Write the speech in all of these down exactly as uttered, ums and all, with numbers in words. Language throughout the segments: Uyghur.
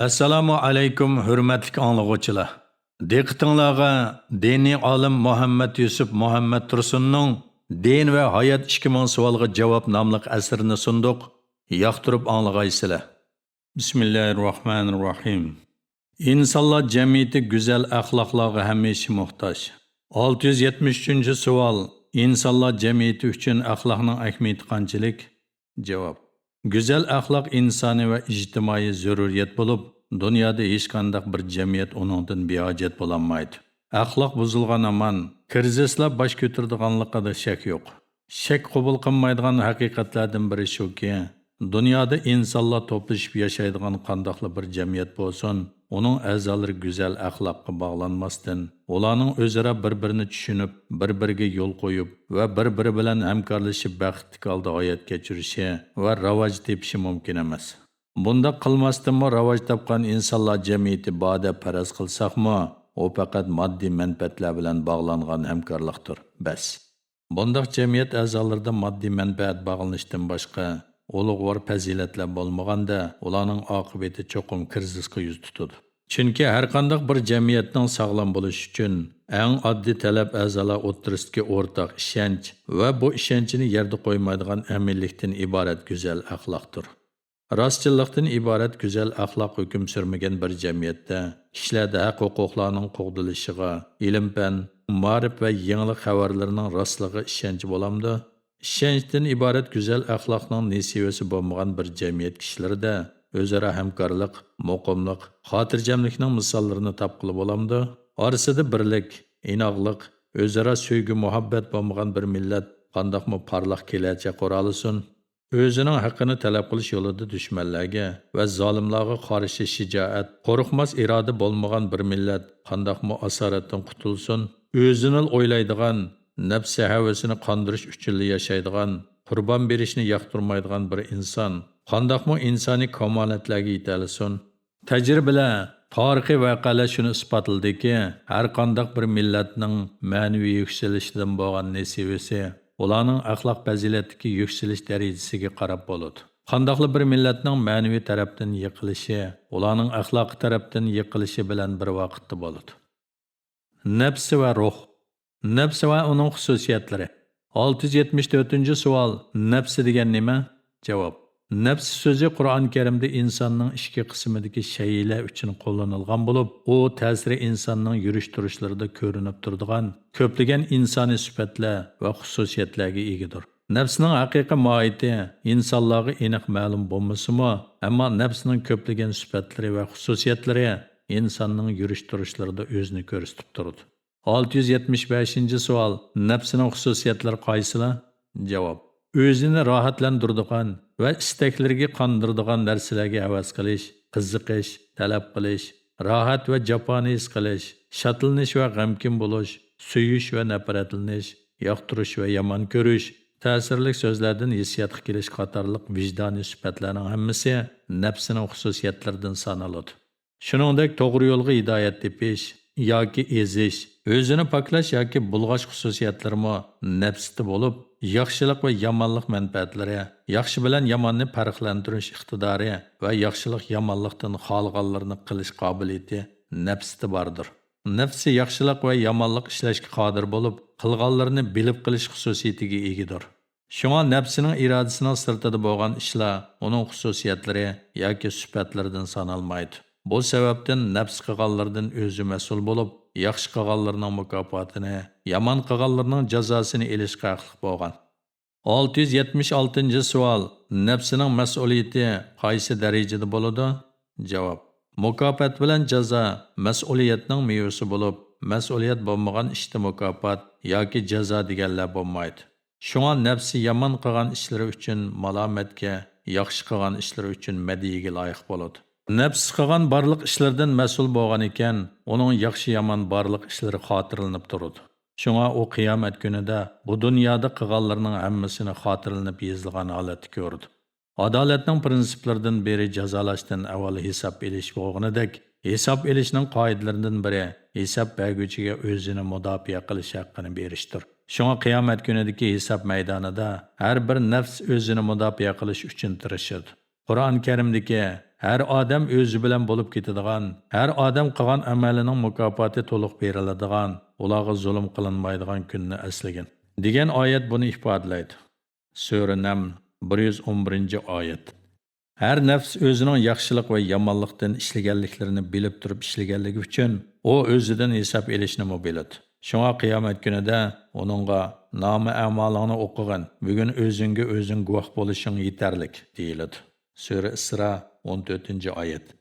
ئەسسالامۇ ئەلەيكۇم، ھۆرمەتلىك ئاڭلىغۇچىلار! دىققىتىڭلارغا دىنىي ئالىم مۇھەممەد يۈسۈپ مۇھەممەد تۇرسۇننىڭ دىن ۋە ھايات ئىككى مىڭ سوئالغا جاۋاب ناملىق ئەسىرىنى سۇندۇق. ياقتۇرۇپ ئاڭلىغايسىلەر. بىسمىللاھىررەھمانىررەھىم. ئىنسانلار جەمئىيىتى گۈزەل ئەخلاقلارغا ھەمىشە موھتاج. ئالتە يۈز يەتمىش ئۈچىنچى سوئال، ئىنسانلار جەمئىيىتى ئۈچۈن ئەخلاقنىڭ ئەھمىيىتى قانچىلىك؟ جاۋاب. گۈزەل ئەخلاق ئىنسانىي ۋە ئىجتىمائىي زۆرۈرىيەت بولۇپ، دۇنيادا ھېچقانداق بىر جەمئىيەت ئۇنىڭدىن بىھاجەت بولالمايدۇ. ئەخلاق بۇزۇلغان ھامان، كىرىزىسلار باش كۆتۈرىدىغانلىقىدا شەك يوق. شەك قوبۇل قىلمايدىغان ھەقىقەتلەردىن بىرى شۇكى، دۇنيادا ئىنسانلار توپلىشىپ ياشايدىغان قانداقلا بىر جەمئىيەت بولسۇن، ئۇنىڭ ئەزالىرى گۈزەل ئەخلاققا باغلانماستىن، ئۇلارنىڭ ئۆزئارا بىر-بىرىنى چۈشىنىپ، بىر-بىرىگە يول قويۇپ ۋە بىر-بىرى بىلەن ھەمكارلىشىپ بەختلىك ھالدا ھايات كەچۈرۈشى ۋە راۋاج تېپىشى مۇمكىن ئەمەس. بۇنداق قىلماستىنمۇ راۋاج تاپقان ئىنسانلار جەمئىيىتى بار دەپ پەرەز قىلساقمۇ، ئۇ پەقەت ماددىي مەنپەئەتلەر بىلەن باغلانغان ھەمكارلىقتۇر، بەس. بۇنداق جەمئىيەت ئەزالىرىدا ماددىي مەنپەئەت باغلىنىشتىن باشقا ئۇلۇغۋار پەزىلەتلەر بولمىغاندا، ئۇلارنىڭ ئاقىۋىتى چوقۇم كىرىزىسقا يۈز تۇتىدۇ. چۈنكى ھەرقانداق بىر جەمئىيەتنىڭ ساغلام بولۇشى ئۈچۈن ئەڭ ئاددىي تەلەپ ئەزالار ئوتتۇرىسىدىكى ئورتاق ئىشەنچ ۋە بۇ ئىشەنچنى يەردە قويمايدىغان ئەمىنلىكتىن ئىبارەت گۈزەل ئەخلاقتۇر. راستچىللىقتىن ئىبارەت گۈزەل ئەخلاق ھۆكۈم سۈرمىگەن بىر جەمئىيەتتە كىشىلەردە ھەق-ھوقۇقلارنىڭ قوغدىلىشىغا، ئىلىم-پەن، مائارىپ ۋە يېڭىلىق خەۋەرلىرىنىڭ راستلىقىغا ئىشەنچ بولامدۇ؟ ئىشەنچتىن ئىبارەت گۈزەل ئەخلاقنىڭ نېسىۋىسى بولمىغان بىر جەمئىيەت كىشىلىرىدە ئۆزئارا ھەمكارلىق، مۇقىملىق، خاتىرجەملىكنىڭ مىساللىرىنى تاپقىلى بولامدۇ؟ ئارىسىدا بىرلىك، ئىناقلىق، ئۆزئارا سۆيگۈ-مۇھەببەت بولمىغان بىر مىللەت قانداقمۇ پارلاق كېلەچەك قۇرالىسۇن؟ ئۆزىنىڭ ھەققىنى تەلەپ قىلىش يولىدا دۈشمەنلەرگە ۋە زالىملارغا قارشى شىجائەت، قورقماس ئىرادە بولمىغان بىر مىللەت قانداقمۇ ئاسارەتتىن قۇتۇلسۇن؟ ئۆزىنىلا ئويلايدىغان، نەپسى ھەۋىسىنى قاندۇرۇش ئۈچۈنلا ياشايدىغان، قۇربان بېرىشنى ياقتۇرمايدىغان بىر ئىنسان قانداقمۇ ئىنسانىي كامالەتلەرگە يېتەلىسۇن؟ تەجرىبىلەر، تارىخىي ۋەقەلەر شۇنى ئىسپاتلىدىكى، ھەرقانداق بىر مىللەتنىڭ مەنىۋى يۈكسىلىشىدىن بولغان نېسىۋىسى ئۇلارنىڭ ئەخلاق پەزىلەتتىكى يۈكسىلىش دەرىجىسىگە قاراپ بولىدۇ. قانداقلا بىر مىللەتنىڭ مەنىۋى تەرەپتىن يىقىلىشى ئۇلارنىڭ ئەخلاقىي تەرەپتىن يىقىلىشى بىلەن بىر ۋاقىتتا بولىدۇ. نەپسى ۋە روھ. نەپسى ۋە ئۇنىڭ خۇسۇسىيەتلىرى. ئالتە يۈز يەتمىش تۆتىنچى سوئال، نەپسى دېگەن نېمە؟ جاۋاب. نەپسى سۆزى قۇرئان كەرىمدە ئىنساننىڭ ئىچكى قىسمىدىكى شەيئىلەر ئۈچۈن قوللىنىلغان بولۇپ، ئۇ تەسىرى ئىنساننىڭ يۈرۈش-تۇرۇشلىرىدا كۆرۈنۈپ تۇرىدىغان كۆپلىگەن ئىنسانىي سۈپەتلەر ۋە خۇسۇسىيەتلەرگە ئىگىدۇر. نەپسىنىڭ ھەقىقىي ماھىيىتى ئىنسانلارغا ئېنىق مەلۇم بولمىسىمۇ، ئەمما نەپسىنىڭ كۆپلىگەن سۈپەتلىرى ۋە خۇسۇسىيەتلىرى ئىنساننىڭ يۈرۈش-تۇرۇشلىرىدا ئۆزىنى كۆرسىتىپ تۇرىدۇ. ئالتە يۈز يەتمىش بەشىنچى سوئال، نەپسىنىڭ خۇسۇسىيەتلىرى قايسىلار؟ جاۋاب. ئۆزىنى راھەتلەندۈرىدىغان ۋە ئىستەكلىرىگە قاندۇرىدىغان نەرسىلەرگە ھەۋەس قىلىش، قىزىقىش، تەلەپ قىلىش، راھەت ۋە جاپانى ھېس قىلىش، شادلىنىش ۋە غەمكىن بولۇش، سۆيۈش ۋە نەپرەتلىنىش، ياقتۇرۇش ۋە يامان كۆرۈش، تەسىرلىك سۆزلەردىن ھېسسىياتقا كېلىش قاتارلىق ۋىجدانىي سۈپەتلەرنىڭ ھەممىسى نەپسىنىڭ خۇسۇسىيەتلىرىدىن سانىلىدۇ. شۇنىڭدەك توغرا يولغا ھىدايەت تېپىش ياكى ئېزىش، ئۆزىنى پاكلاش ياكى بۇلغاش خۇسۇسىيەتلىرىمۇ نەپستە بولۇپ، ياخشىلىق ۋە يامانلىق مەنپەئەتلىرى، ياخشى بىلەن ياماننى پەرقلەندۈرۈش ئىقتىدارى ۋە ياخشىلىق يامانلىقتىن خالىغانلىرىنى قىلىش قابىلىيىتى نەپستە باردۇر. نەپسى ياخشىلىق ۋە يامانلىق ئىشلەشكە قادىر بولۇپ، قىلغانلىرىنى بىلىپ قىلىش خۇسۇسىيىتىگە ئىگىدۇر. شۇڭا نەپسىنىڭ ئىرادىسىنىڭ سىرتىدا بولغان ئىشلار ئۇنىڭ خۇسۇسىيەتلىرى ياكى سۈپەتلىرىدىن سانالمايدۇ. بۇ سەۋەبتىن نەپس قىلغانلىرىدىن ئۆزى مەسئۇل بولۇپ، ياخشى قىلغانلىرىنىڭ مۇكاپاتىنى، يامان قىلغانلىرىنىڭ جازاسىنى ئېلىشقا ھەقلىق بولغان. ئالتە يۈز يەتمىش ئالتىنچى سوئال، نەپسىنىڭ مەسئۇلىيىتى قايسى دەرىجىدە بولىدۇ؟ جاۋاب. مۇكاپات بىلەن جازا مەسئۇلىيەتنىڭ مېۋىسى بولۇپ، مەسئۇلىيەت بولمىغان ئىشتا مۇكاپات ياكى جازا دېگەنلەر بولمايدۇ. شۇڭا نەپسى يامان قىلغان ئىشلىرى ئۈچۈن مالامەتكە، ياخشى قىلغان ئىشلىرى ئۈچۈن مەدھىيەگە لايىق بولىدۇ. نەپسى قىلغان بارلىق ئىشلىرىدىن مەسئۇل بولغان ئىكەن، ئۇنىڭ ياخشى-يامان بارلىق ئىشلىرى خاتىرىلىنىپ تۇرىدۇ. شۇڭا ئۇ قىيامەت كۈنىدە بۇ دۇنيادا قىلغانلىرىنىڭ ھەممىسىنى خاتىرىلىنىپ يېزىلغان ھالەتتە كۆرىدۇ. ئادالەتنىڭ پىرىنسىپلىرىدىن بىرى جازالاشتىن ئاۋۋال ھېساب ئېلىش بولغىنىدەك، ھېساب ئېلىشنىڭ قائىدىلىرىدىن بىرى ھېساب بەرگۈچىگە ئۆزىنى مۇداپىئە قىلىش ھەققىنى بېرىشتۇر. شۇڭا قىيامەت كۈنىدىكى ھېساب مەيدانىدا ھەر بىر نەپس ئۆزىنى مۇداپىئە قىلىش ئۈچۈن تىرىشىدۇ. قۇرئان كەرىمدىكى «ھەر ئادەم ئۆزى بىلەن بولۇپ كېتىدىغان، ھەر ئادەم قىلغان ئەمەلىنىڭ مۇكاپاتى تولۇق بېرىلىدىغان، ئۇلارغا زۇلۇم قىلىنمايدىغان كۈننى ئەسلىگىن» دېگەن ئايەت بۇنى ئىپادىلەيدۇ. سۈرە نەمل، بىر يۈز ئون بىرىنچى ئايەت. ھەر نەپس ئۆزىنىڭ ياخشىلىق ۋە يامانلىقتىن ئىشلىگەنلىكلىرىنى بىلىپ تۇرۇپ ئىشلىگەنلىكى ئۈچۈن، ئۇ ئۆزىدىن ھېساب ئېلىشنىمۇ بىلىدۇ. شۇڭا قىيامەت كۈنىدە ئۇنىڭغا «نامە ئەمالىڭنى ئوقۇغىن، بۈگۈن ئۆزۈڭگە ئۆزۈڭ گۇۋاھ بولۇشۇڭ يېتەرلىك» دېيىلىدۇ. سۈرە ئىسرا، ئون تۆتىنچى ئايەت.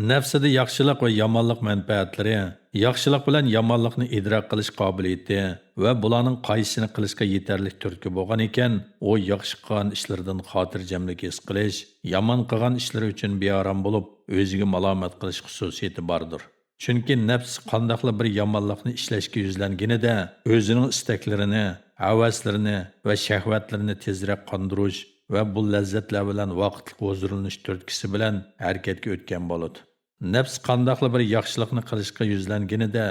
نەپسىدە ياخشىلىق ۋە يامانلىق مەنپەئەتلىرى، ياخشىلىق بىلەن يامانلىقنى ئىدراك قىلىش قابىلىيىتى ۋە بۇلارنىڭ قايسىسىنى قىلىشقا يېتەرلىك تۈرتكە بولغان ئىكەن، ئۇ ياخشى قىلغان ئىشلىرىدىن خاتىرجەملىك ھېس قىلىش، يامان قىلغان ئىشلىرى ئۈچۈن بىئارام بولۇپ، ئۆزىگە مالامەت قىلىش خۇسۇسىيىتى باردۇر. چۈنكى نەپس قانداقلا بىر يامانلىقنى ئىشلەشكە يۈزلەنگىنىدە، ئۆزىنىڭ ئىستەكلىرىنى، ھەۋەسلىرىنى ۋە شەھۋەتلىرىنى تېزرەك قاندۇرۇش ۋە بۇ لەززەتلەر بىلەن ۋاقىتلىق ھۇزۇرلىنىش تۈرتكىسى بىلەن ھەرىكەتكە ئۆتكەن بولىدۇ. نەپس قانداقلا بىر ياخشىلىقنى قىلىشقا يۈزلەنگىنىدە،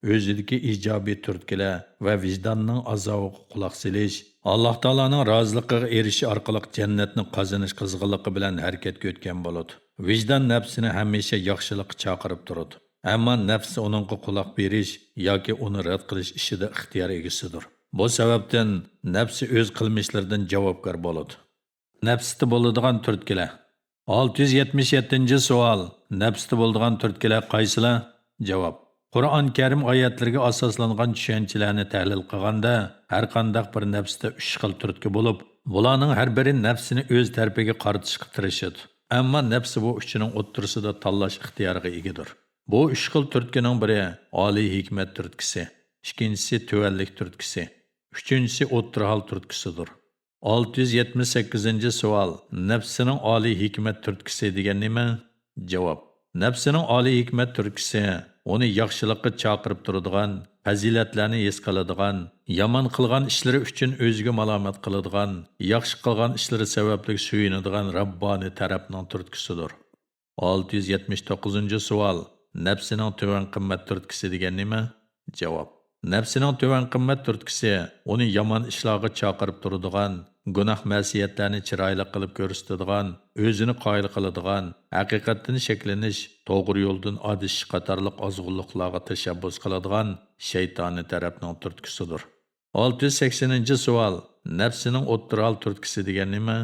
ئۆزىدىكى ئىجابىي تۈرتكىلەر ۋە ۋىجداننىڭ ئازابىغا قۇلاق سېلىش، ئاللاھ تائالانىڭ رازىلىقىغا ئېرىشىش ئارقىلىق جەننەتنى قازىنىش قىزغىنلىقى بىلەن ھەرىكەتكە ئۆتكەن بولىدۇ. ۋىجدان نەپسىنى ھەمىشە ياخشىلىققا چاقىرىپ تۇرىدۇ. ئەمما نەپس ئۇنىڭغا قۇلاق بېرىش ياكى ئۇنى رەت قىلىش ئىشىدا ئىختىيار ئىگىسىدۇر. بۇ سەۋەبتىن نەپسى ئۆز قىلمىشلىرىدىن جاۋابكار بولىدۇ. نەپستە بولىدىغان تۈرتكىلەر. ئالتە يۈز يەتمىش يەتتىنچى سوئال. نەپستە بولىدىغان تۈرتكىلەر قايسىلار؟ جاۋاب. قۇرئان كەرىم ئايەتلىرىگە ئاساسلانغان چۈشەنچىلەرنى تەھلىل قىلغاندا، ھەر قانداق بىر نەپستە ئۈچ خىل تۈرتكە بولۇپ، بۇلارنىڭ ھەر بىرى نەپسىنى ئۆز تەرىپىگە قارىتىشقا تىرىشىدۇ. ئەمما نەپس بۇ ئۈچىنىڭ ئوتتۇرىسىدا تاللاش ئىختىيارىغا ئىگىدۇر. بۇ ئۈچ خىل تۈرتكىنىڭ بىرى ئالىي ھېكمەت تۈرتكىسى، ئىككىنچىسى تۆۋەنلىك تۈرتكىسى، ئۈچىنچىسى ئوتتۇرا ھال تۈرتكىسىدۇر. ئالتە يۈز يەتمىش سەككىزىنچى سوئال. نەپسىنىڭ ئالىي ھېكمەت تۈرتكىسى دېگەن نېمە؟ جاۋاب. نەپسىنىڭ ئالىي ھېكمەت تۈرتكىسى ئۇنى ياخشىلىققا چاقىرىپ تۇرىدىغان، پەزىلەتلەرنى ھېس قىلىدىغان، يامان قىلغان ئىشلىرى ئۈچۈن ئۆزىگە مالامەت قىلىدىغان، ياخشى قىلغان ئىشلىرى سەۋەبلىك سۆيۈنىدىغان رەببانىي تەرەپنىڭ تۈرتكىسىدۇر. ئالتە يۈز يەتمىش توققۇزىنچى سوئال. نەپسىنىڭ تۆۋەن قىممەت تۈرتكىسى دېگەن نېمە؟ جاۋاب. نەپسىنىڭ تۆۋەن قىممەت تۈرتكىسى ئۇنى يامان ئىشلارغا چاقىرىپ تۇرىدىغان، گۇناھ مەسىيەتلەرنى چىرايلىق قىلىپ كۆرسىتىدىغان، ئۆزىنى قايىل قىلىدىغان، ھەقىقەتتىن شەكلىنىش، توغرا يولدىن ئادىشىش قاتارلىق ئازغۇنلۇقلارغا تەشەببۇس قىلىدىغان شەيتانىي تەرەپنىڭ تۈرتكىسىدۇر. ئالتە يۈز سەكسىنىنچى سوئال. نەپسىنىڭ ئوتتۇرا ھال تۈرتكىسى دېگەن نېمە؟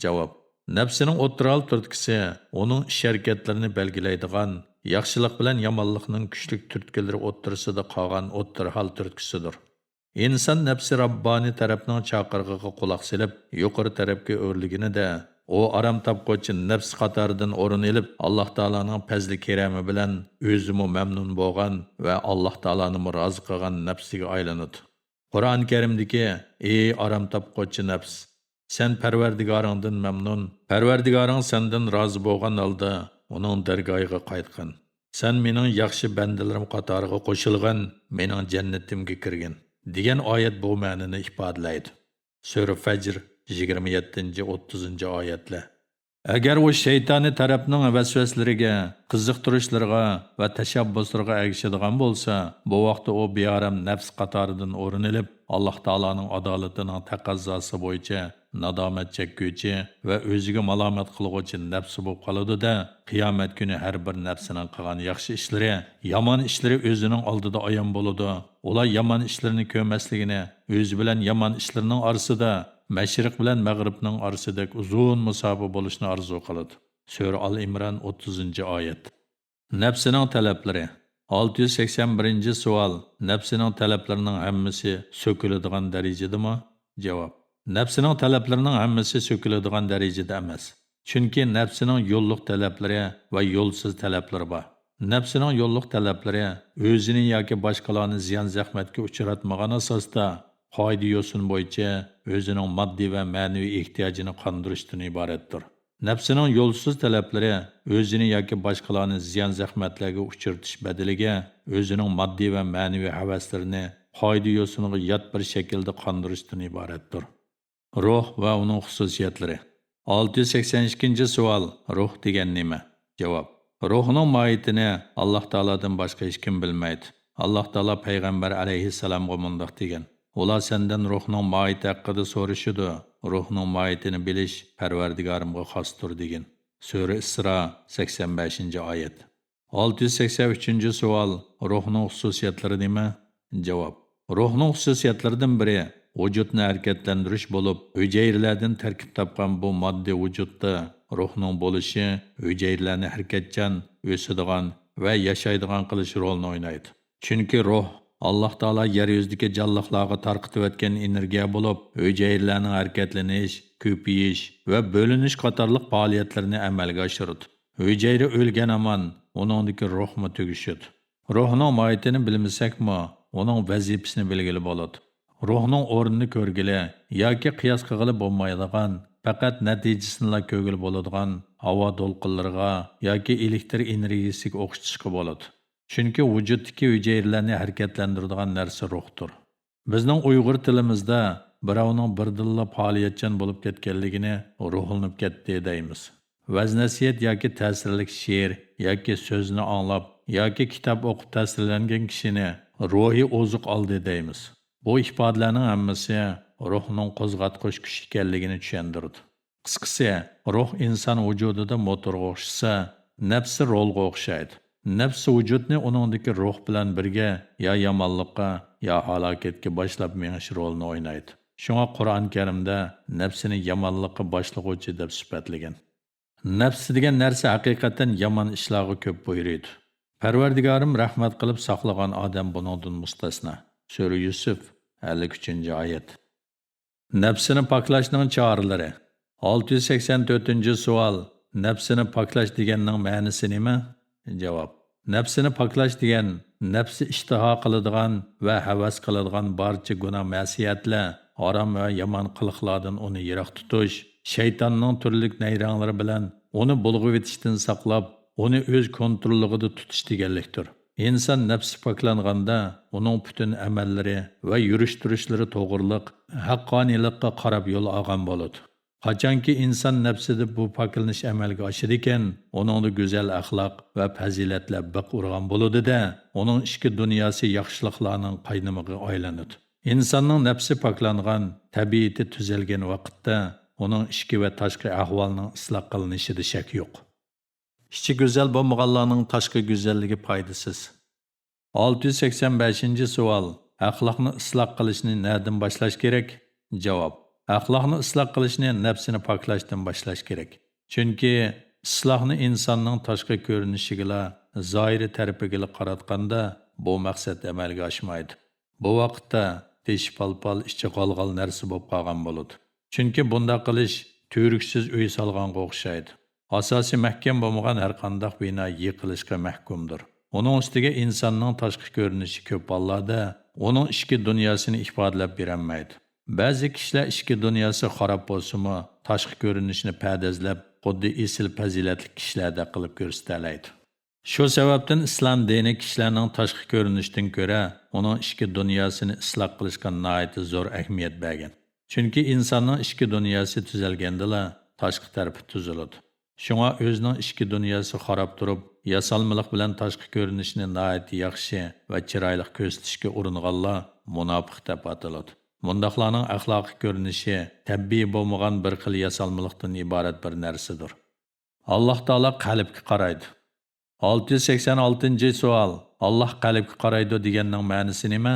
جاۋاب. نەپسىنىڭ ئوتتۇرا ھال تۈرتكىسى ئۇنىڭ ئىش-ھەرىكەتلىرىنى بەلگىلەيدىغان، ياخشىلىق بىلەن يامانلىقنىڭ كۈچلۈك تۈرتكىلىرى ئوتتۇرىسىدا قالغان ئوتتۇرا ھال تۈرتكىسىدۇر. ئىنسان نەپسى رەببانىي تەرەپنىڭ چاقىرىقىغا قۇلاق سېلىپ، يۇقىرى تەرەپكە ئۆرلىگىنىدە، ئۇ ئارام تاپقۇچى نەپس قاتارىدىن ئورۇن ئېلىپ، ئاللاھ تائالانىڭ پەزلى كېرەمى بىلەن ئۆزىمۇ مەمنۇن بولغان ۋە ئاللاھ تائالانىمۇ رازى قىلغان نەپسىگە ئايلىنىدۇ. قۇرئان كەرىمدىكى: «ئى ئارام تاپقۇچى نەپس، سەن پەرۋەردىگارىڭدىن مەمنۇن، پەرۋەردىگارىڭ سەندىن رازى بولغان ھالدا ئۇنىڭ دەرگاھىغا قايتقىن. سەن مېنىڭ ياخشى بەندىلىرىم قاتارىغا قوشۇلغىن، مېنىڭ جەننىتىمگە كىرگىن» دېگەن ئايەت بۇ مەنىنى ئىپادىلەيدۇ. سۈرە فەجر، يىگىرمە يەتتىنچى، ئوتتۇزىنچى ئايەتلەر. ئەگەر ئۇ شەيتانىي تەرەپنىڭ ۋەسۋەسىلىرىگە، قىزىقتۇرۇشلىرىغا ۋە تەشەببۇسلىرىغا ئەگىشىدىغان بولسا، بۇ ۋاقىتتا ئۇ بىئارام نەپس قاتارىدىن ئورۇن ئېلىپ، ئاللاھ تائالانىڭ ئادالىتىنىڭ تەقەززاسى بويىچە نادامەت چەككۈچى ۋە ئۆزىگە مالامەت قىلغۇچى نەپسى بولۇپ قالىدۇ-دە، قىيامەت كۈنى ھەر بىر نەپسىنىڭ قىلغان ياخشى ئىشلىرى، يامان ئىشلىرى ئۆزىنىڭ ئالدىدا ئايان بولىدۇ. ئۇلار يامان ئىشلىرىنى كۆرمەسلىكىنى، ئۆزى بىلەن يامان ئىشلىرىنىڭ ئارىسىدا مەشرىق بىلەن مەغرىبنىڭ ئارىسىدەك ئۇزۇن مۇساپە بولۇشنى ئارزۇ قىلىدۇ. سۈرە ئال ئىمران، ئوتتۇزىنچى ئايەت. نەپسىنىڭ تەلەپلىرى. ئالتە يۈز سەكسەن بىرىنچى سوئال. نەپسىنىڭ تەلەپلىرىنىڭ ھەممىسى سۆكۈلىدىغان دەرىجىدىمۇ؟ جاۋاب. نەپسىنىڭ تەلەپلىرىنىڭ ھەممىسى سۆكۈلىدىغان دەرىجىدە ئەمەس. چۈنكى نەپسىنىڭ يوللۇق تەلەپلىرى ۋە يولسىز تەلەپلىرى بار. نەپسىنىڭ يوللۇق تەلەپلىرى ئۆزىنى ياكى باشقىلارنى زىيان-زەخمەتكە ئۇچراتمىغان ئاساستا، قائىدە-يوسۇن بويىچە ئۆزىنىڭ ماددىي ۋە مەنىۋى ئېھتىياجىنى قاندۇرۇشتىن ئىبارەتتۇر. نەپسىنىڭ يولسىز تەلەپلىرى ئۆزىنى ياكى باشقىلارنى زىيان-زەخمەتلەرگە ئۇچرىتىش بەدىلىگە، ئۆزىنىڭ ماددىي ۋە مەنىۋى ھەۋەسلىرىنى قائىدە-يوسۇنغا يات بىر شەكىلدە قاندۇرۇشتىن ئىبارەتتۇر. روھ ۋە ئۇنىڭ خۇسۇسىيەتلىرى. ئالتە يۈز سەكسەن ئىككىنچى سوئال. روھ دېگەن نېمە؟ جاۋاب. روھنىڭ ماھىيىتىنى ئاللاھ تائالادىن باشقا ھېچكىم بىلمەيدۇ. ئاللاھ تائالا پەيغەمبەر ئەلەيھىسسالامغا مۇنداق دېگەن: «ئۇلار سەندىن روھنىڭ ماھىيىتى ھەققىدە سورىشىدۇ. روھنىڭ ماھىيىتىنى بىلىش پەرۋەردىگارىمغا خاستۇر دېگىن. سۈرە ئىسرا، سەكسەن بەشىنچى ئايەت. ئالتە يۈز سەكسەن ئۈچىنچى سوئال، روھنىڭ خۇسۇسىيەتلىرى نېمە؟ جاۋاب. روھنىڭ خۇسۇسىيەتلىرىدىن بىرى ۋۇجۇدنى ھەرىكەتلەندۈرۈش بولۇپ، ھۈجەيرىلەردىن تەركىب تاپقان بۇ ماددىي ۋۇجۇدتا روھنىڭ بولۇشى ھۈجەيرىلەرنى ھەرىكەتچان، ئۆسىدىغان ۋە ياشايدىغان قىلىش رولىنى ئوينايدۇ. چۈنكى روھ ئاللاھ تائالا يەر يۈزىدىكى جانلىقلارغا تارقىتىۋەتكەن ئېنېرگىيە بولۇپ، ھۈجەيرىلەرنىڭ ھەرىكەتلىنىش، كۆپىيىش ۋە بۆلۈنۈش قاتارلىق پائالىيەتلىرىنى ئەمەلگە ئاشۇرىدۇ. ھۈجەيرە ئۆلگەن ھامان ئۇنىڭدىكى روھمۇ تۈگىشىدۇ. روھنىڭ ماھىيىتىنى بىلمىسەكمۇ، ئۇنىڭ ۋەزىپىسىنى بىلگىلى بولىدۇ. روھنىڭ ئورنىنى كۆرگىلى ياكى قىياس قىلغىلى بولمايدىغان، پەقەت نەتىجىسىنىلا كۆرگىلى بولىدىغان ھاۋا دولقۇنلىرىغا ياكى ئېلېكتر ئېنېرگىيىسىگە ئوخشىتىشقا بولىدۇ. چۈنكى ۋۇجۇدتىكى ھۈجەيرىلەرنى ھەرىكەتلەندۈرىدىغان نەرسە روھتۇر. بىزنىڭ ئۇيغۇر تىلىمىزدا بىراۋنىڭ بىردىنلا پائالىيەتچان بولۇپ كەتكەنلىكىنى روھلىنىپ كەتتى دەيمىز. ۋەز-نەسىھەت ياكى تەسىرلىك شېئىر ياكى سۆزنى ئاڭلاپ ياكى كىتاب ئوقۇپ تەسىرلەنگەن كىشىنى روھىي ئوزۇق ئالدى دەيمىز. بۇ ئىپادىلەرنىڭ ھەممىسى روھنىڭ قوزغاتقۇچ كۈچ ئىكەنلىكىنى چۈشەندۈرىدۇ. قىسقىسى، روھ ئىنسان ۋۇجۇدىدا موتورغا ئوخشىسا، نەپسى رولغا ئوخشايدۇ. نەپسى ۋۇجۇدنى ئۇنىڭدىكى روھ بىلەن بىرگە يا يامانلىققا، يا ھالاكەتكە باشلاپ مېڭىش رولىنى ئوينايدۇ. شۇڭا قۇرئان كەرىمدە نەپسىنى يامانلىققا باشلىغۇچى دەپ سۈپەتلىگەن. نەپسى دېگەن نەرسە ھەقىقەتەن يامان ئىشلارغا كۆپ بۇيرۇيدۇ. پەرۋەردىگارىم رەھمەت قىلىپ ساقلىغان ئادەم بۇنىڭدىن مۇستەسنا. سۈرە يۈسۈف، ئەللىك ئۈچىنچى ئايەت. نەپسىنى پاكلاشنىڭ چارىلىرى. ئالتە يۈز سەكسەن تۆتىنچى سوئال، نەپسىنى پاكلاش دېگەننىڭ مەنىسى نېمە؟ جاۋاب. نەپسىنى پاكلاش دېگەن، نەپسى ئىشتىھا قىلىدىغان ۋە ھەۋەس قىلىدىغان بارچە گۇناھ مەسىيەتلەر، ھارام ۋە يامان قىلىقلاردىن ئۇنى يىراق تۇتۇش، شەيتاننىڭ تۈرلۈك نەيرەڭلىرى بىلەن ئۇنى بۇلغىۋېتىشتىن ساقلاپ، ئۇنى ئۆز كونتروللۇقىدا تۇتۇش دېگەنلىكتۇر. ئىنسان نەپسى پاكلانغاندا، ئۇنىڭ پۈتۈن ئەمەللىرى ۋە يۈرۈش-تۇرۇشلىرى توغرىلىق، ھەققانىيلىققا قاراپ يول ئالغان بولىدۇ. قاچانكى ئىنسان نەپسىدە بۇ پاكلىنىش ئەمەلگە ئاشىدىكەن، ئۇنىڭدا گۈزەل ئەخلاق ۋە پەزىلەتلەر بىق ئۇرغان بولىدۇ-دە، ئۇنىڭ ئىچكى دۇنياسى ياخشىلىقلارنىڭ قاينىمىغا ئايلىنىدۇ. ئىنساننىڭ نەپسى پاكلانغان، تەبىئىتى تۈزەلگەن ۋاقىتتا، ئۇنىڭ ئىچكى ۋە تاشقى ئەھۋالىنىڭ ئىسلاھ قىلىنىشىدا شەك يوق. ئىچى گۈزەل بولمىغانلارنىڭ تاشقى گۈزەللىكى پايدىسىز. ئالتە يۈز سەكسەن بەشىنچى سوئال، ئەخلاقنى ئىسلاھ قىلىشنى نەدىن باشلاش كېرەك؟ جاۋاب، ئەخلاقنى ئىسلاھ قىلىشنى نەپسىنى پاكلاشتىن باشلاش كېرەك. چۈنكى ئىسلاھنى ئىنساننىڭ تاشقى كۆرۈنۈشىگىلا، زاھىرىي تەرىپىگىلا قاراتقاندا، بۇ مەقسەت ئەمەلگە ئاشمايدۇ. بۇ ۋاقىتتا تېشى پالپال، ئىچى غالغال نەرسە بولۇپ قالغان بولىدۇ. چۈنكى بۇنداق قىلىش تۈۋرۈكسىز ئۆي سالغانغا ئوخشايدۇ. ئاساسى مەھكەم بولمىغان ھەرقانداق بىنا يىقىلىشقا مەھكۇمدۇر. ئۇنىڭ ئۈستىگە ئىنساننىڭ تاشقى كۆرۈنۈشى كۆپ ھاللاردا ئۇنىڭ ئىچكى دۇنياسىنى ئىپادىلەپ بېرەلمەيدۇ. بەزى كىشىلەر ئىچكى دۇنياسى خاراب بولسىمۇ، تاشقى كۆرۈنۈشىنى پەردازلاپ، خۇددى ئېسىل پەزىلەتلىك كىشىلەردەك قىلىپ كۆرسىتەلەيدۇ. شۇ سەۋەبتىن ئىسلام دىنى كىشىلەرنىڭ تاشقى كۆرۈنۈشىدىن كۆرە ئۇنىڭ ئىچكى دۇنياسىنى ئىسلاھ قىلىشقا ناھايىتى زور ئەھمىيەت بەرگەن. چۈنكى ئىنساننىڭ ئىچكى دۇنياسى تۈزەلگەندىلا تاشقى تەرىپى تۈزۈلىدۇ. شۇڭا ئۆزىنىڭ ئىچكى دۇنياسى خاراب تۇرۇپ، ياسالمىلىق بىلەن تاشقى كۆرۈنۈشىنى ناھايىتى ياخشى ۋە چىرايلىق كۆرسىتىشكە ئۇرۇنغانلار مۇناپىق دەپ ئاتىلىدۇ. مۇنداقلارنىڭ ئەخلاقىي كۆرۈنۈشى تەبىئىي بولمىغان بىر خىل ياسالمىلىقتىن ئىبارەت بىر نەرسىدۇر. ئاللاھ تائالا قەلبكە قارايدۇ. ئالتە يۈز سەكسەن ئالتىنچى سوئال، ئاللاھ قەلبكە قارايدۇ دېگەننىڭ مەنىسى نېمە؟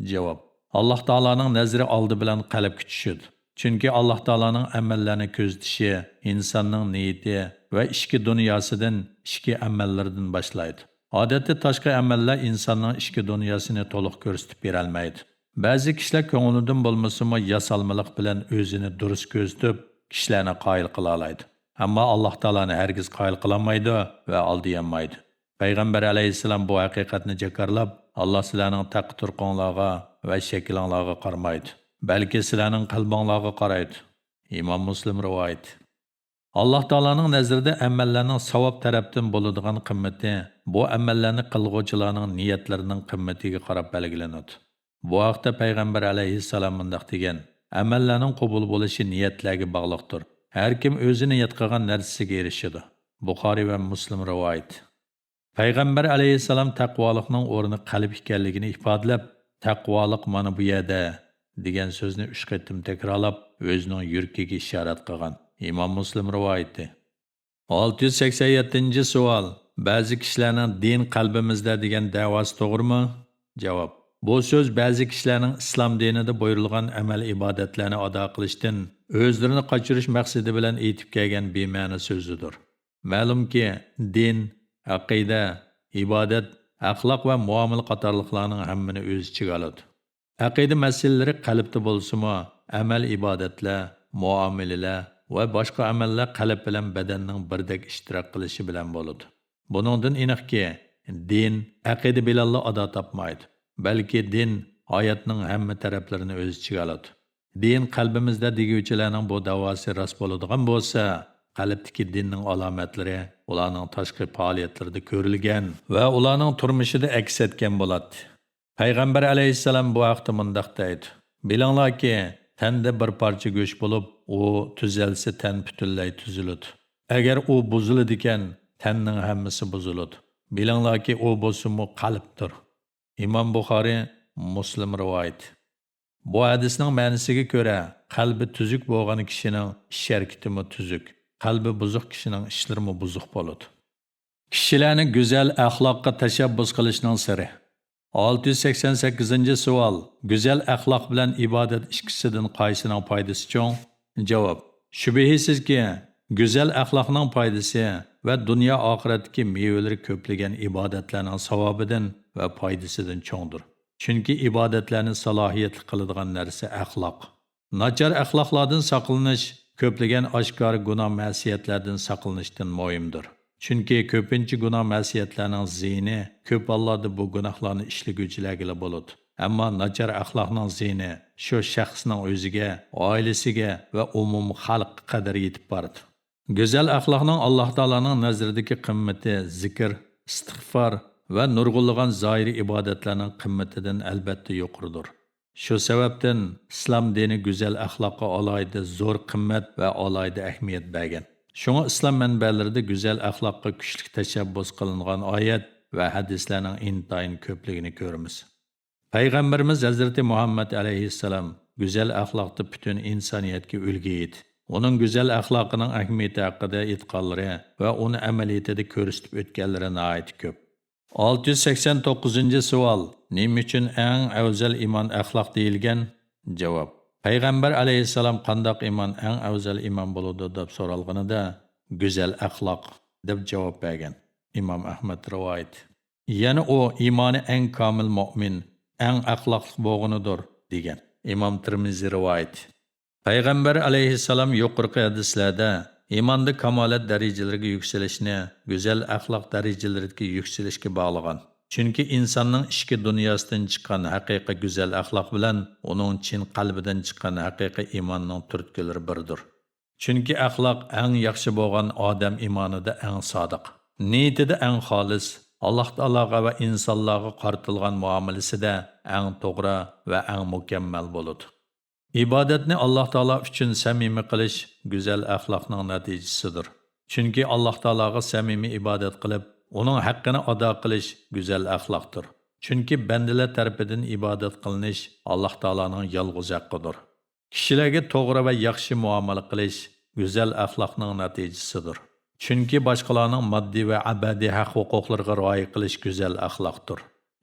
جاۋاب، ئاللاھ تائالانىڭ نەزىرى ئالدى بىلەن قەلبكە چۈشىدۇ. چۈنكى ئاللاھ تائالانىڭ ئەمەللەرنى كۆزىتىشى ئىنساننىڭ نىيىتى ۋە ئىچكى دۇنياسىدىن، ئىچكى ئەمەللىرىدىن باشلايدۇ. ئادەتتە تاشقى ئەمەللەر ئىنساننىڭ ئىچكى دۇنياسىنى تولۇق كۆرسىتىپ بېرەلمەيدۇ. بەزى كىشىلەر كۆڭلىدىن بولمىسىمۇ ياسالمىلىق بىلەن ئۆزىنى دۇرۇس كۆرسىتىپ، كىشىلەرنى قايىل قىلالايدۇ. ئەمما ئاللاھ تائالانى ھەرگىز قايىل قىلالمايدۇ ۋە ئالدىيالمايدۇ. پەيغەمبەر ئەلەيھىسسالام بۇ ھەقىقەتنى جاكارلاپ، ئاللاھ سىلەرنىڭ تەققە-تۇرقۇڭلارغا ۋە شەكلىڭلارغا قارىمايدۇ، بەلكى سىلەرنىڭ قەلبىڭلارغا قارايدۇ. ئىمام مۇسلىم رىۋايىتى. ئاللاھ تائالانىڭ نەزىرىدە ئەمەللەرنىڭ ساۋاب تەرەپتىن بولىدىغان قىممىتى بۇ ئەمەللەرنى قىلغۇچىلارنىڭ نىيەتلىرىنىڭ قىممىتىگە قاراپ بەلگىلىنىدۇ. بۇ ھەقتە پەيغەمبەر ئەلەيھىسسالام مۇنداق دېگەن: ئەمەللەرنىڭ قوبۇل بولۇشى نىيەتلەرگە باغلىقتۇر. ھەر كىم ئۆزى نىيەت قىلغان نەرسىسىگە ئېرىشىدۇ. بۇخارىي ۋە مۇسلىم رىۋايىتى. پەيغەمبەر ئەلەيھىسسالام تەقۋالىقنىڭ ئورنى قەلب ئىكەنلىكىنى ئىپادىلەپ، تەقۋالىق مانا بۇ يەردە، دېگەن سۆزنى ئۈچ قېتىم تەكرارلاپ، ئۆزىنىڭ يۈرىكىگە ئىشارەت قىلغان. ئىمام مۇسلىم رىۋايىتى. ئالتە يۈز سەكسەن يەتتىنچى سوئال. بەزى كىشىلەرنىڭ دىن قەلبىمىزدە دېگەن دەۋاسى توغرىمۇ؟ جاۋاب. بۇ سۆز بەزى كىشىلەرنىڭ ئىسلام دىنىدا بۇيرۇلغان ئەمەل ئىبادەتلەرنى ئادا قىلىشتىن ئۆزلىرىنى قاچۇرۇش مەقسىتى بىلەن ئېيتىپ كەلگەن بىمەنە سۆزىدۇر. مەلۇمكى، دىن، ئەقىدە، ئىبادەت، ئەخلاق ۋە مۇئامىلە قاتارلىقلارنىڭ ھەممىنى ئۆز ئىچىگە ئالىدۇ. ئەقىدە مەسىلىلىرى قەلبتە بولسىمۇ، ئەمەل ئىبادەتلەر، مۇئامىلىلەر ۋە باشقا ئەمەللەر قەلب بىلەن بەدەننىڭ بىردەك ئىشتىراك قىلىشى بىلەن بولىدۇ. بۇنىڭدىن ئېنىقكى، دىن ئەقىدە بىلەنلا ئادا تاپمايدۇ، بەلكى دىن ھاياتنىڭ ھەممە تەرەپلىرىنى ئۆز ئىچىگە ئالىدۇ. دىن قەلبىمىزدە دېگۈچىلەرنىڭ بۇ دەۋاسى راست بولىدىغان بولسا، قەلبتىكى دىننىڭ ئالامەتلىرى ئۇلارنىڭ تاشقى پائالىيەتلىرىدە كۆرۈلگەن ۋە ئۇلارنىڭ تۇرمۇشىدا ئەكس ئەتكەن بولاتتى. پەيغەمبەر ئەلەيھىسسالام بۇ ھەقتە مۇنداق دەيدۇ: بىلىڭلاركى، تەندە بىر پارچە گۆش بولۇپ، ئۇ تۈزەلسە، تەن پۈتۈنلەي تۈزۈلىدۇ. ئەگەر ئۇ بۇزۇلىدىكەن، تەننىڭ ھەممىسى بۇزۇلىدۇ. بىلىڭلاركى، ئۇ بولسىمۇ قەلبتۇر. ئىمام بۇخارىي، مۇسلىم رىۋايىتى. بۇ ھەدىسنىڭ مەنىسىگە كۆرە، قەلبى تۈزۈك بولغان كىشىنىڭ ئىش ھەرىكىتىمۇ تۈزۈك، قەلبى بۇزۇق كىشىنىڭ ئىشلىرىمۇ بۇزۇق بولىدۇ. كىشىلەرنى گۈزەل ئەخلاققا تەشەببۇس قىلىشنىڭ سىرى. ئالتە يۈز سەكسەن سەككىزىنچى سوئال. گۈزەل ئەخلاق بىلەن ئىبادەت ئىككىسىدىن قايسىنىڭ پايدىسى چوڭ؟ جاۋاب. شۈبھىسىزكى، گۈزەل ئەخلاقنىڭ پايدىسى ۋە دۇنيا ئاخىرەتتىكى مېۋىلىرى كۆپلىگەن ئىبادەتلەرنىڭ ساۋابىدىن ۋە پايدىسىدىن چوڭدۇر. چۈنكى ئىبادەتلەرنى سالاھىيەتلىك قىلىدىغان نەرسە ئەخلاق. ناچار ئەخلاقلاردىن ساقلىنىش كۆپلىگەن ئاشكارا گۇناھ مەسىيەتلەردىن ساقلىنىشتىن مۇھىمدۇر. چۈنكى كۆپىنچە گۇناھ مەسىيەتلەرنىڭ زىيىنى كۆپ ھاللاردا بۇ گۇناھلارنى ئىشلىگۈچىلەرگىلا بولىدۇ. ئەمما ناچار ئەخلاقنىڭ زىيىنى شۇ شەخسنىڭ ئۆزىگە، ئائىلىسىگە ۋە ئومۇمىي خەلققە قەدەر يېتىپ بارىدۇ. گۈزەل ئەخلاقنىڭ ئاللاھ تائالانىڭ نەزىرىدىكى قىممىتى زىكىر، ئىستىغپار ۋە نۇرغۇنلىغان زاھىرىي ئىبادەتلەرنىڭ قىممىتىدىن ئەلۋەتتە يۇقىرىدۇر. شۇ سەۋەبتىن ئىسلام دىنى گۈزەل ئەخلاققا ئالاھىدە زور قىممەت ۋە ئالاھىدە ئەھمىيەت بەرگەن. شۇڭا ئىسلام مەنبەلىرىدە گۈزەل ئەخلاققا كۈچلۈك تەشەببۇس قىلىنغان ئايەت ۋە ھەدىسلەرنىڭ ئىنتايىن كۆپلۈكىنى كۆرىمىز. پەيغەمبىرىمىز ھەزرىتى مۇھەممەد ئەلەيھىسسالام گۈزەل ئەخلاقتا پۈتۈن ئىنسانىيەتكە ئۈلگە ئىدى. ئۇنىڭ گۈزەل ئەخلاقىنىڭ ئەھمىيىتى ھەققىدە ئېيتقانلىرى ۋە ئۇنى ئەمەلىيىتىدە كۆرسىتىپ ئۆتكەنلىرى ناھايىتى كۆپ. ئالتە يۈز سەكسەن توققۇزىنچى سوئال. نېمە ئۈچۈن ئەڭ ئەۋزەل ئىمان ئەخلاق دېيىلگەن؟ جاۋاب. پەيغەمبەر ئەلەيھىسسالام قانداق ئىمان ئەڭ ئەۋزەل ئىمان بولىدۇ دەپ سورالغىنىدا، گۈزەل ئەخلاق دەپ جاۋاب بەرگەن. ئىمام ئەھمەد رىۋايىتى. يەنە ئۇ ئىمانى ئەڭ كامىل مۆمىن، ئەڭ ئەخلاقلىق بولغىنىدۇر، دېگەن. ئىمام تىرمىزى رىۋايىتى. پەيغەمبەر ئەلەيھىسسالام يۇقىرىقى ھەدىسلەردە ئىماندا كامالەت دەرىجىلىرىگە يۈكسىلىشنى گۈزەل ئەخلاق دەرىجىلىرىدىكى يۈكسىلىشكە باغلىغان. چۈنكى ئىنساننىڭ ئىچكى دۇنياسىدىن چىققان ھەقىقىي گۈزەل ئەخلاق بىلەن ئۇنىڭ چىن قەلبىدىن چىققان ھەقىقىي ئىماننىڭ تۈرتكىلىرى بىردۇر. چۈنكى ئەخلاق ئەڭ ياخشى بولغان ئادەم ئىمانىدا ئەڭ سادىق، نىيىتىدە ئەڭ خالىس، ئاللاھ تائالاغا ۋە ئىنسانلارغا قارىتىلغان مۇئامىلىسىدە ئەڭ توغرا ۋە ئەڭ مۇكەممەل بولىدۇ. ئىبادەتنى ئاللاھ تائالا ئۈچۈن سەمىمىي قىلىش گۈزەل ئەخلاقنىڭ نەتىجىسىدۇر. چۈنكى ئاللاھ تائالاغا سەمىمىي ئىبادەت قىلىپ، ئۇنىڭ ھەققىنى ئادا قىلىش گۈزەل ئەخلاقتۇر. چۈنكى بەندىلەر تەرىپىدىن ئىبادەت قىلىنىش ئاللاھ تائالانىڭ يالغۇز ھەققىدۇر. كىشىلەرگە توغرا ۋە ياخشى مۇئامىلە قىلىش گۈزەل ئەخلاقنىڭ نەتىجىسىدۇر. چۈنكى باشقىلارنىڭ ماددىي ۋە ئەبەدىي ھەق-ھوقۇقلىرىغا رىئايە قىلىش گۈزەل ئەخلاقتۇر.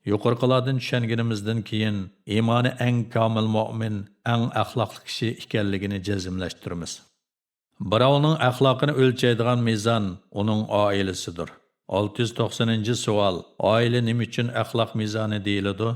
يۇقىرىقىلاردىن چۈشەنگىنىمىزدىن كېيىن، ئىمانى ئەڭ كامىل مۆمىن، ئەڭ ئەخلاقلىق كىشى ئىكەنلىكىنى جەزملەشتۈرىمىز. بىراۋنىڭ ئەخلاقىنى ئۆلچەيدىغان مىزان ئۇنىڭ ئائىلىسىدۇر. ئالتە يۈز توقسىنىنچى سوئال. ئائىلە نېمە ئۈچۈن ئەخلاق مىزانى دېيىلىدۇ؟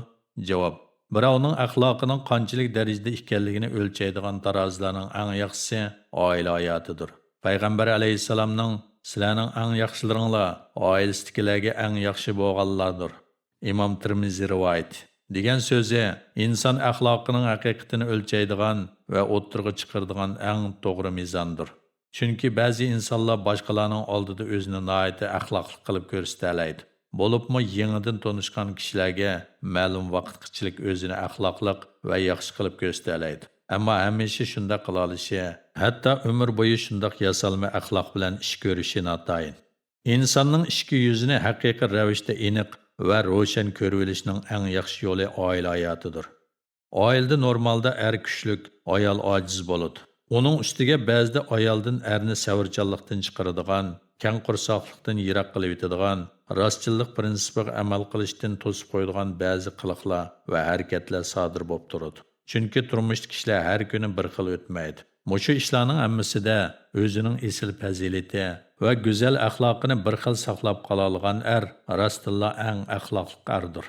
جاۋاب. بىراۋنىڭ ئەخلاقىنىڭ قانچىلىك دەرىجىدە ئىكەنلىكىنى ئۆلچەيدىغان تارازىلارنىڭ ئەڭ ياخشىسى ئائىلە ھاياتىدۇر. پەيغەمبەر ئەلەيھىسسالامنىڭ، «سىلەرنىڭ ئەڭ ياخشىلىرىڭلار ئائىلىسىدىكىلەرگە ئەڭ ياخشى بولغانلاردۇر.» ئىمام تىرمىزى رىۋايىتى. دېگەن سۆزى ئىنسان ئەخلاقىنىڭ ھەقىقىتىنى ئۆلچەيدىغان ۋە ئوتتۇرىغا چىقىرىدىغان ئەڭ توغرا مىزاندۇر. چۈنكى بەزى ئىنسانلار باشقىلارنىڭ ئالدىدا ئۆزىنى ناھايىتى ئەخلاقلىق قىلىپ كۆرسىتەلەيدۇ. بولۇپمۇ يېڭىدىن تونۇشقان كىشىلەرگە مەلۇم ۋاقىتقىچىلىك ئۆزىنى ئەخلاقلىق ۋە ياخشى قىلىپ كۆرسىتەلەيدۇ. ئەمما ھەمىشە شۇنداق قىلالىشى، ھەتتا ئۆمۈر بويى شۇنداق ياسالما ئەخلاق بىلەن ئىش كۆرۈشى ناتايىن. ئىنساننىڭ ئىچكى يۈزىنى ھەقىقىي رەۋىشتە ئېنىق ۋە روشەن كۆرۈۋېلىشنىڭ ئەڭ ياخشى يولى ئائىلە ھاياتىدۇر. ئائىلىدە نورمالدا ئەر كۈچلۈك، ئايال ئاجىز بولىدۇ. ئۇنىڭ ئۈستىگە بەزىدە ئايالدىن ئەرنى سەۋرچانلىقتىن چىقىرىدىغان، كەڭ قورساقلىقتىن يىراق قىلىۋېتىدىغان، راستچىللىق پىرىنسىپىغا ئەمەل قىلىشتىن توسۇپ قويىدىغان بەزى قىلىقلار ۋە ھەرىكەتلەر سادىر بولۇپ تۇرىدۇ. چۈنكى تۇرمۇشتىكى ئىشلار ھەر كۈنى بىر خىل ئۆتمەيدۇ. مۇشۇ ئىشلارنىڭ ھەممىسىدە ئۆزىنىڭ ئېسىل پەزىلىتى ۋە گۈزەل ئەخلاقىنى بىر خىل ساقلاپ قالالىغان ئەر راستتىنلا ئەڭ ئەخلاقلىق ئەردۇر.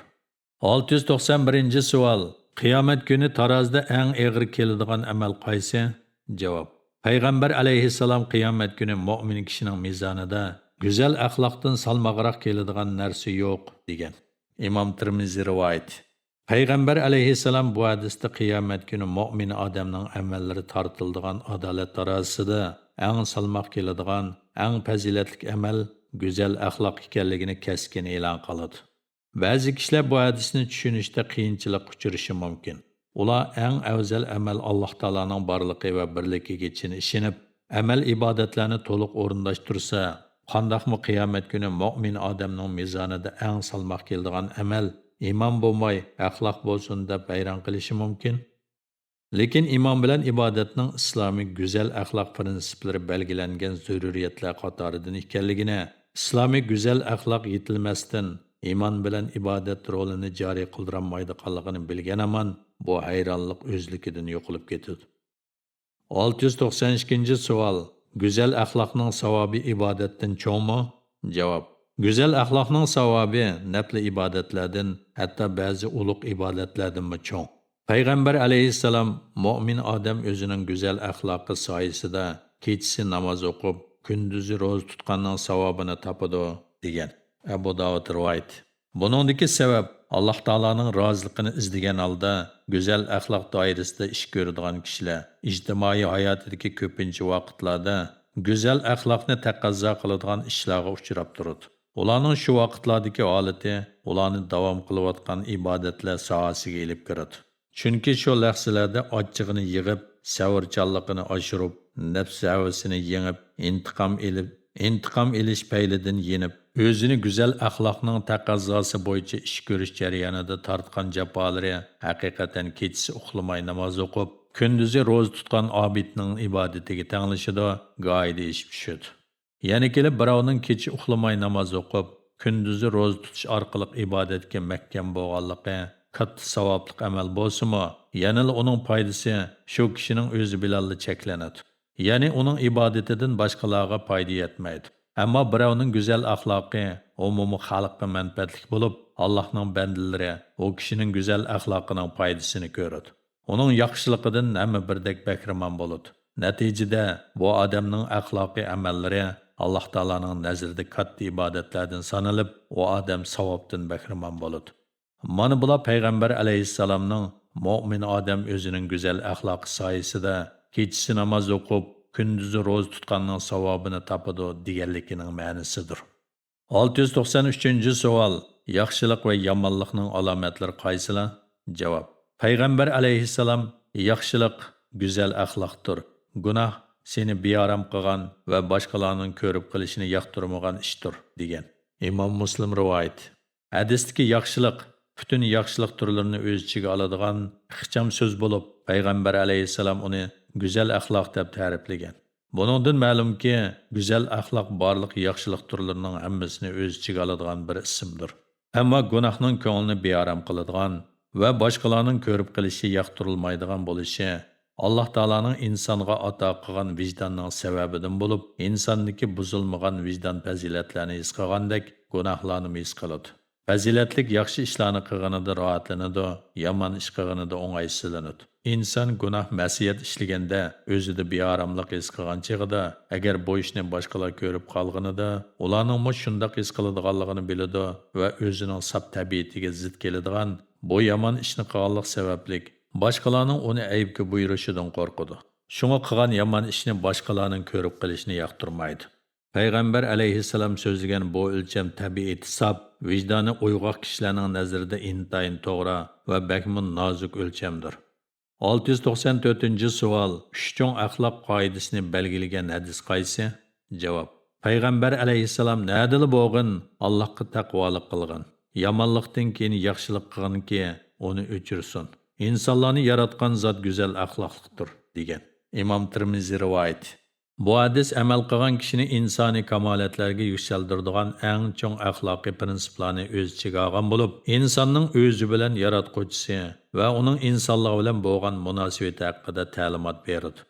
ئالتە يۈز توقسان بىرىنچى سوئال. قىيامەت كۈنى تارازىدا ئەڭ ئېغىر كېلىدىغان ئەمەل قايسى؟ جاۋاب. پەيغەمبەر ئەلەيھىسسالام قىيامەت كۈنى مۆمىن كىشىنىڭ مىزانىدا گۈزەل ئەخلاقتىن سالماقراق كېلىدىغان نەرسە يوق، دېگەن. ئىمام تىرمىزى رىۋايىتى. پەيغەمبەر ئەلەيھىسسالام بۇ ھەدىستە قىيامەت كۈنى مۆمىن ئادەمنىڭ ئەمەللىرى تارتىلىدىغان ئادالەت تارازىسىدا ئەڭ سالماق كېلىدىغان، ئەڭ پەزىلەتلىك ئەمەل گۈزەل ئەخلاق ئىكەنلىكىنى كەسكىن ئېلان قىلىدۇ. بەزى كىشىلەر بۇ ھەدىسنى چۈشىنىشتە قىيىنچىلىققا ئۇچرىشى مۇمكىن. ئۇلار ئەڭ ئەۋزەل ئەمەل ئاللاھ تائالانىڭ بارلىقى ۋە بىرلىكىگە چىن ئىشىنىپ، ئەمەل ئىبادەتلەرنى تولۇق ئورۇنداشتۇرسا، قانداقمۇ قىيامەت كۈنى مۆمىن ئادەمنىڭ مىزانىدا ئەڭ سالماق كېلىدىغان ئەمەل ئىمان بولماي، ئەخلاق بولسۇن دەپ ھەيران قېلىشى مۇمكىن. لېكىن ئىمان بىلەن ئىبادەتنىڭ ئىسلامىي گۈزەل ئەخلاق پىرىنسىپلىرى بەلگىلەنگەن زۆرۈرىيەتلەر قاتارىدىن ئىكەنلىكىنى، ئىسلامىي گۈزەل ئەخلاق يېتىلمەستىن، ئىمان بىلەن ئىبادەت رولىنى جارى قىلدۇرالمايدىغانلىقىنى بىلگەن ھامان، بۇ ھەيرانلىق ئۆزلۈكىدىن يوقىلىپ كېتىدۇ. ئالتە يۈز توقسان ئىككىنچى سوئال. گۈزەل ئەخلاقنىڭ ساۋابى ئىبادەتتىن چوڭمۇ؟ جاۋاب. گۈزەل ئەخلاقنىڭ ساۋابى نەپلى ئىبادەتلەردىن، ھەتتا بەزى ئۇلۇغ ئىبادەتلەردىنمۇ چوڭ. پەيغەمبەر ئەلەيھىسسالام، مۆمىن ئادەم ئۆزىنىڭ گۈزەل ئەخلاقى سايىسىدا كېچىسى ناماز ئوقۇپ، كۈندۈزى روزا تۇتقاننىڭ ساۋابىنى تاپىدۇ، دېگەن. ئەبۇ داۋۇد رىۋايىتى. بۇنىڭدىكى سەۋەب، ئاللاھ تائالانىڭ رازىلىقىنى ئىزدىگەن ھالدا گۈزەل ئەخلاق دائىرىسىدە ئىش كۆرىدىغان كىشىلەر ئىجتىمائىي ھاياتىدىكى كۆپىنچە ۋاقىتلاردا گۈزەل ئەخلاقنى تەقەززا قىلىدىغان ئىشلارغا ئۇچراپ تۇرىدۇ. ئۇلارنىڭ شۇ ۋاقىتلاردىكى ھالىتى ئۇلارنى داۋام قىلىۋاتقان ئىبادەتلەر ساھەسىگە ئېلىپ كىرىدۇ. چۈنكى شۇ لەھزىلەردە ئاچچىقىنى يىغىپ، سەۋرچانلىقىنى ئاشۇرۇپ، نەپس ھەۋىسىنى يېڭىپ، ئىنتىقام ئېلىپ، ئىنتىقام ئېلىش پەيلىدىن يېنىپ، ئۆزىنى گۈزەل ئەخلاقنىڭ تەقەززاسى بويىچە ئىش كۆرۈش جەريانىدا تارتقان جاپالىرى ھەقىقەتەن كېچىسى ئۇخلىماي ناماز ئوقۇپ، كۈندۈزى روزا تۇتقان ئابىدنىڭ ئىبادىتىگە تەڭلىشىدۇ، گاھىدا ئېشىپ چۈشىدۇ. يەنە كېلىپ بىراۋنىڭ كېچە ئۇخلىماي ناماز ئوقۇپ، كۈندۈزى روزا تۇتۇش ئارقىلىق ئىبادەتكە مەھكەم بولغانلىقى كاتتا ساۋابلىق ئەمەل بولسىمۇ، يەنىلا ئۇنىڭ پايدىسى شۇ كىشىنىڭ ئۆزى بىلەنلا چەكلىنىدۇ. يەنى ئۇنىڭ ئىبادىتىدىن باشقىلارغا پايدا يەتمەيدۇ. ئەمما بىراۋنىڭ گۈزەل ئەخلاقى ئومۇمىي خەلققە مەنپەئەتلىك بولۇپ، ئاللاھنىڭ بەندىلىرى ئۇ كىشىنىڭ گۈزەل ئەخلاقىنىڭ پايدىسىنى كۆرىدۇ. ئۇنىڭ ياخشىلىقىدىن ھەممە بىردەك بەھرىمەن بولىدۇ. نەتىجىدە، بۇ ئادەمنىڭ ئەخلاقىي ئەمەللىرى ئاللاھ تائالانىڭ نەزىرىدە كاتتا ئىبادەتلەردىن سانىلىپ، ئۇ ئادەم ساۋابتىن بەھرىمەن بولىدۇ. مانا بۇلار پەيغەمبەر ئەلەيھىسسالامنىڭ مۆمىن ئادەم ئۆزىنىڭ گۈزەل ئەخلاقى سايىسىدا كېچىسى ناماز ئوقۇپ، كۈندۈزى روزا تۇتقاننىڭ ساۋابىنى تاپىدۇ دېگەنلىكىنىڭ مەنىسىدۇر. ئالتە يۈز توقسان ئۈچىنچى سوئال. ياخشىلىق ۋە يامانلىقنىڭ ئالامەتلىرى قايسىلار؟ جاۋاب. پەيغەمبەر ئەلەيھىسسالام، ياخشىلىق گۈزەل ئەخلاقتۇر، گۇناھ سېنى بىئارام قىلغان ۋە باشقىلارنىڭ كۆرۈپ قېلىشىنى ياقتۇرمىغان ئىشتۇر، دېگەن. ئىمام مۇسلىم رىۋايىتى. ھەدىستىكى ياخشىلىق پۈتۈن ياخشىلىق تۈرلىرىنى ئۆز ئىچىگە ئالىدىغان ئىخچام سۆز بولۇپ، پەيغەمبەر ئەلەيھىسسالام ئۇنى گۈزەل ئەخلاق دەپ تەرىپلىگەن. بۇنىڭدىن مەلۇمكى، گۈزەل ئەخلاق بارلىق ياخشىلىق تۈرلىرىنىڭ ھەممىسىنى ئۆز ئىچىگە ئالىدىغان بىر ئىسىمدۇر. ئەمما گۇناھنىڭ كۆڭلىنى بىئارام قىلىدىغان ۋە باشقىلارنىڭ كۆرۈپ قېلىشى ياقتۇرۇلمايدىغان بولۇشى، ئاللاھ تائالانىڭ ئىنسانغا ئاتا قىلغان ۋىجداننىڭ سەۋەبىدىن بولۇپ، ئىنساندىكى بۇزۇلمىغان ۋىجدان پەزىلەتلەرنى ھېس قىلغاندەك، گۇناھلارنىمۇ ھېس قىلىدۇ. پەزىلەتلىك ياخشى ئىشلارنى قىلغىنىدا راھەتلىنىدۇ، يامان ئىش قىلغىنىدا ئوڭايسىزلىنىدۇ. ئىنسان گۇناھ، مەسىيەت ئىشلىگەندە ئۆزىدە بىئاراملىق ھېس قىلغان چېغىدا، ئەگەر بۇ ئىشنى باشقىلار كۆرۈپ قالغىنىدا، ئۇلارنىڭمۇ شۇنداق ھېس قىلىدىغانلىقىنى بىلىدۇ ۋە ئۆزىنىڭ ساپ تەبىئىتىگە زىت كېلىدىغان بۇ يامان ئىشنى قىلغانلىق سەۋەبلىك باشقىلارنىڭ ئۇنى ئەيىبكە بۇيرۇشىدىن قورقىدۇ. شۇڭا قىلغان يامان ئىشنى باشقىلارنىڭ كۆرۈپ قېلىشىنى ياقتۇرمايدۇ. پەيغەمبەر ئەلەيھىسسالام سۆزلىگەن بۇ ئۆلچەم تەبىئىتى ساپ، ۋىجدانى ئويغاق كىشىلەرنىڭ نەزىرىدە ئىنتايىن توغرا ۋە بەكمۇ نازۇك ئۆلچەمدۇر. ئالتە يۈز توقسان تۆتىنچى سوئال. ئۈچ چوڭ ئەخلاق قائىدىسىنى بەلگىلىگەن ھەدىس قايسى؟ جاۋاب. پەيغەمبەر ئەلەيھىسسالام نەدىلا بولغىن، ئاللاھقا تەقۋالىق قىلغىن. يامانلىقتىن كېيىن ياخشىلىق قىلغىنكى، ئۇنى ئۆچۈرسۇن. ئىنسانلارنى ياراتقان زات گۈزەل ئەخلاقلىقتۇر، دېگەن. ئىمام تىرمىزى رىۋايىتى. بۇ ھەدىس ئەمەل قىلغان كىشىنى ئىنسانىي كامالەتلەرگە يۈكسەلدۈرىدىغان ئەڭ چوڭ ئەخلاقىي پىرىنسىپلارنى ئۆز ئىچىگە ئالغان بولۇپ، ئىنساننىڭ ئۆزى بىلەن ياراتقۇچىسى ۋە ئۇنىڭ ئىنسانلار بىلەن بولغان مۇناسىۋىتى ھەققىدە تەلىمات بېرىدۇ.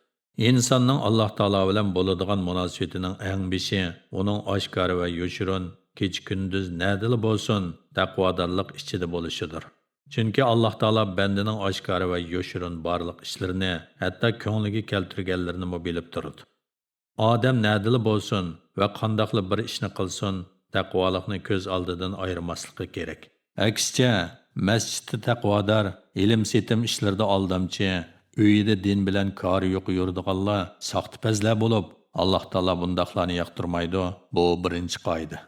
ئىنساننىڭ ئاللاھ تائالا بىلەن بولىدىغان مۇناسىۋىتىنىڭ ئەڭ بېشى ئۇنىڭ ئاشكارا ۋە يوشۇرۇن، كېچە-كۈندۈز نەدىلا بولسۇن، تەقۋادارلىق ئىچىدە بولۇشىدۇر. چۈنكى ئاللاھ تائالا بەندىنىڭ ئاشكارا ۋە يوشۇرۇن بارلىق ئىشلىرىنى، ھەتتا كۆڭلىگە كەلتۈرگەنلىرىنىمۇ بىلىپ تۇرىدۇ. ئادەم نەدىلا بولسۇن ۋە قانداقلا بىر ئىشنى قىلسۇن، تەقۋالىقنى كۆز ئالدىدىن ئايرىماسلىقى كېرەك. ئەكسىچە، مەسچىتتە تەقۋادار، ئېلىم-سېتىم ئىشلىرىدا ئالدامچى، ئۆيىدە دىن بىلەن كارى يوق يۈرىدىغانلار ساختىپەزلەر بولۇپ، ئاللاھ تائالا بۇنداقلارنى ياقتۇرمايدۇ. بۇ بىرىنچى قائىدە.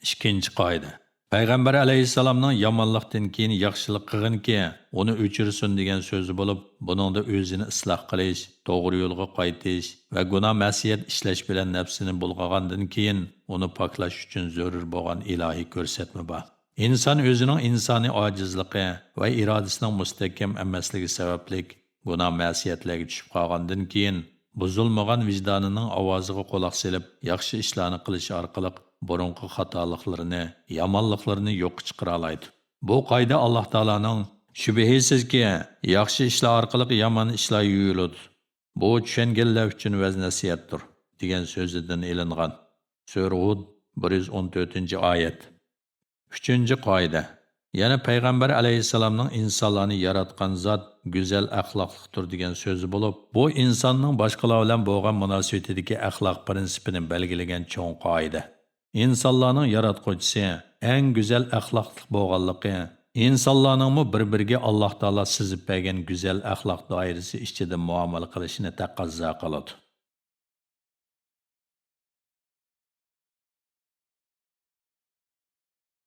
ئىككىنچى قائىدە. پەيغەمبەر ئەلەيھىسسالامنىڭ يامانلىقتىن كېيىن ياخشىلىق قىلغىنكى، ئۇنى ئۆچۈرسۇن دېگەن سۆزى بولۇپ، بۇنىڭدا ئۆزىنى ئىسلاھ قىلىش، توغرا يولغا قايتىش ۋە گۇناھ-مەسىيەت ئىشلەش بىلەن نەپسىنى بۇلغىغاندىن كېيىن ئۇنى پاكلاش ئۈچۈن زۆرۈر بولغان ئىلاھىي كۆرسەتمە بار. ئىنسان ئۆزىنىڭ ئىنسانىي ئاجىزلىقى ۋە ئىرادىسىنىڭ مۇستەھكەم ئەمەسلىكى سەۋەبلىك گۇناھ-مەسىيەتلەرگە چۈشۈپ قالغاندىن كېيىن، بۇزۇلمىغان ۋىجدانىنىڭ ئاۋازىغا قۇلاق سېلىپ، ياخشى ئىشلارنى قىلىش ئارقىلىق بۇرۇنقى خاتالىقلىرىنى، يامانلىقلىرىنى يوققا چىقىرالايدۇ. بۇ قائىدە ئاللاھ تائالانىڭ، «شۈبھىسىزكى، ياخشى ئىشلار ئارقىلىق يامان ئىشلار يۇيۇلىدۇ. بۇ چۈشەنگەنلەر ئۈچۈن ۋەز-نەسىھەتتۇر» دېگەن سۆزىدىن ئېلىنغان. سۈرە ھۇد، بىر يۈز ئون تۆتىنچى ئايەت. ئۈچىنچى قائىدە. يەنە پەيغەمبەر ئەلەيھىسسالامنىڭ ئىنسانلارنى ياراتقان زات گۈزەل ئەخلاقلىقتۇر دېگەن سۆزى بولۇپ، بۇ ئىنساننىڭ باشقىلار بىلەن بولغان مۇناسىۋىتىدىكى ئەخلاق پىرىنسىپىنى بەلگىلىگەن چوڭ قائىدە. ئىنسانلارنىڭ ياراتقۇچىسى ئەڭ گۈزەل ئەخلاقلىق بولغانلىقى، ئىنسانلارنىڭمۇ بىر-بىرىگە ئاللاھ تائالا سىزىپ بەرگەن گۈزەل ئەخلاق دائىرىسى ئىچىدە مۇئامىلە قىلىشىنى تەقەززا قىلىدۇ.